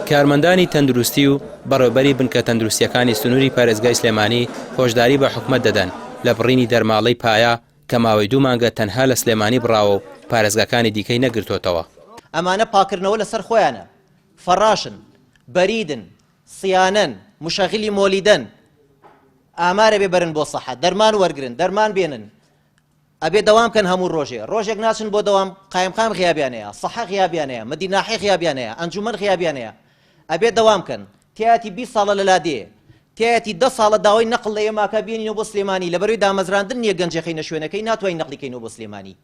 کارمەندانی تەندروستی و بەڕێوبەری بنکە تەندروستییەکانی سنووری پارێزگای سلێمانی هۆشداری بە حکومەت دەدەن لە بڕینی دەرماڵەی پایە کە ماوەی دوو مانگە تەنها لە سلێمانی بڕاوە و پارێزگاکانی دیکەی نەگرتۆتەوە. ئەمانە پاکردنەوە لەسەر خۆیانە، فەڕاشن، بەریدن، صیانەن، مشغلی مۆلیدەن، ئامار ئەبێ بەرن بۆ سەحە، دەرمان وەرگرن، دەرمان بێنن، ئەبێ دەوام کەن هەموو ڕۆژێ، ڕۆژێک ناچن بۆ دەوام قایمقام غیابیان هەیە، سەحە غیابیان هەیە، مدیر ناحیە غیابیان هەیە، ئەنجومەن غیابیان هەیە، ئەبێ دەوام کەن، تیایەتی 20 ساڵە لە لادێ، تیایەتی دە ساڵە داوای نەقڵ لە ئێمە ئەکا بێنینەوە بۆ سلێمانی، لەبەرەوەی دامەزراندن نییە گەنجێ خەینە شوێنەکەی ناتوانین نەقڵی کەینەوە بۆ سلێمانی.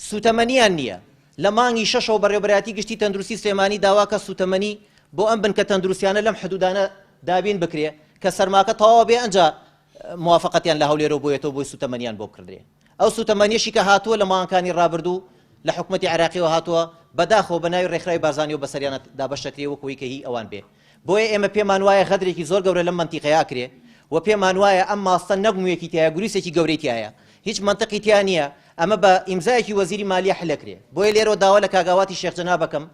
سوتەمەنیان نییە. لە مانگی شەشەوە بەڕێوەبەرایەتی گشتی تەندروستی سلێمانی داواکە سوتەمەنی بۆ ئەم بنکە تەندروستیانە لەم حدودانە دابین بکرێ کە سەرماکە تەواو بێ ئەنجا موافقەتیان لە هەولێرەوە بۆیەتەوە بۆی سوتەمەنیان بۆ بکڕدرێ. ئەو سوتەمەنیەشی کە هاتووە لە مانگەکانی ڕابردوو لە حکومەتی عێراقیەوە هاتووە بەداخەوە بە ناوی ڕێکخراوی بارزانیەوە بەسەریانە دابەش دەکرێ وەکو ئەوەی کە هی ئەوان بێ. بۆیە ئێمە پێمان وایە غەدرێکی زۆر گەورە لەم مەنتیقەیە ئەکرێ و پێمان وایە ئەم ماستە نەک موویەکی تیایە گوریسێکی گەورەی تیایە هیچ مەنتقی تیا نییە ئەمە بە ئیمزایەکی وەزیری مالیە حل ئەکرێ بۆیە لێرەوە داوا لە کاک ئاواتی شێخ جەناب ئەکەم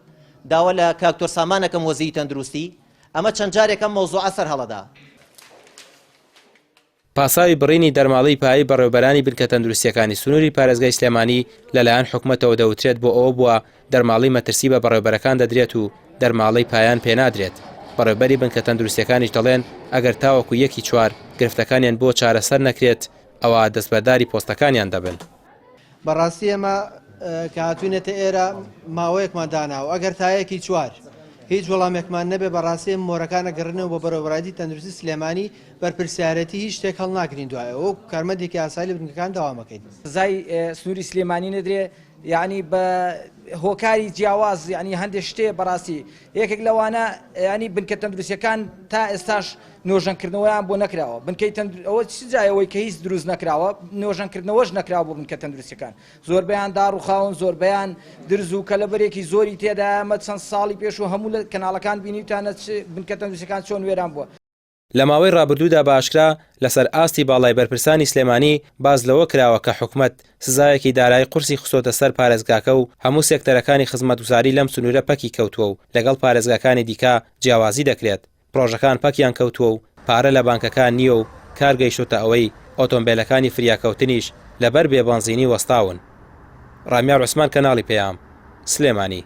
داوا لە کاک دکتۆر سامان ئەکەم وەزیری تەندروستی ئەمە چەند جارێک ئەم مەوزوعە سەر هەڵەدا. پاساوی بڕینی دەرماڵەی پایەی بەڕێوەبەرانی بنکە تەندروستییەکانی سنووری پارێزگای سلێمانی لەلایەن حکومەتەوە دەوترێت بۆ ئەوە بووە دەرماڵەی مەترسی بە بەڕێوەبەرەکان دەدرێت و دەرماڵەی پایان پێنادرێت، بەڕێوەبەری بنکە تەندروستییەکانیش دەڵێن ئەگەر تاوەکو یەکی چوار گرفتەکانیان بۆ چارەسەر نەکرێت ئەوا دەستبەرداری پۆستەکانیان دەبن. بەڕاستی ئێمە کە هاتوینەتە ئێرە ماوەیەکمان داناوە ئەگەر تا یەکی چوار هیچ وەڵامێکمان نەبێ بەڕاستی ئێمە مۆرەکان ئەگەڕێنەوە بۆ بەڕێوەبەرایەتی تەندروستی سلێمانی بەرپرسیارێتی هیچ شتێک هەڵناگرین دوایەوە وەکو کارمەندێکی ئاسایی لە بنکەکان دەوام ئەکەین. سزای سنووری سلێمانی نەدرێ یانی بە هۆکاری جیاواز یانی هەندێک شتێ بەڕاستی یەکێک لەوانە ینی بنکە تەندروستیەکان تا ئێستاش نۆژەنکردنەوەیان بۆ نەکراوە بنکەی ئەوە چ جایەوەی کە هیچ دروست نەکراوە نۆژەنکردنەوەش نەکراوە بۆ بنکە تەندروستیەکان زۆربەیان داڕوخاون زۆربەیان درز و کەلەبەرێکی زۆری تێدایە ئەمە چەند ساڵی پێش و هەموو لە کەناڵەکان بینیوتانە بنکە تەندروستیەکان چۆن وێران بووە. لە ماوەی ڕابردوودا بە ئاشکرا لەسەر ئاستی باڵای بەرپرسانی سلێمانی باس لەوە کراوە کە حکومەت سزایەکی دارایی قورسی خستۆتە سەر پارێزگاکە و هەموو سێکتەرەکانی خزمەتگوزاری لەم سنوورە پەکی کەوتووە و لەگەڵ پارێزگاکانی دیکە جیاوازی دەکرێت پڕۆژەکان پەکیان کەوتووە و پارە لە بانکەکان نییە و کار گەیشتۆتە ئەوەی ئۆتۆمبێلەکانی فریاکەوتنیش لەبەر بێ بەنزینی وەستاون. ڕامیار عوسمان کەناڵی پەیام، سلێمانی.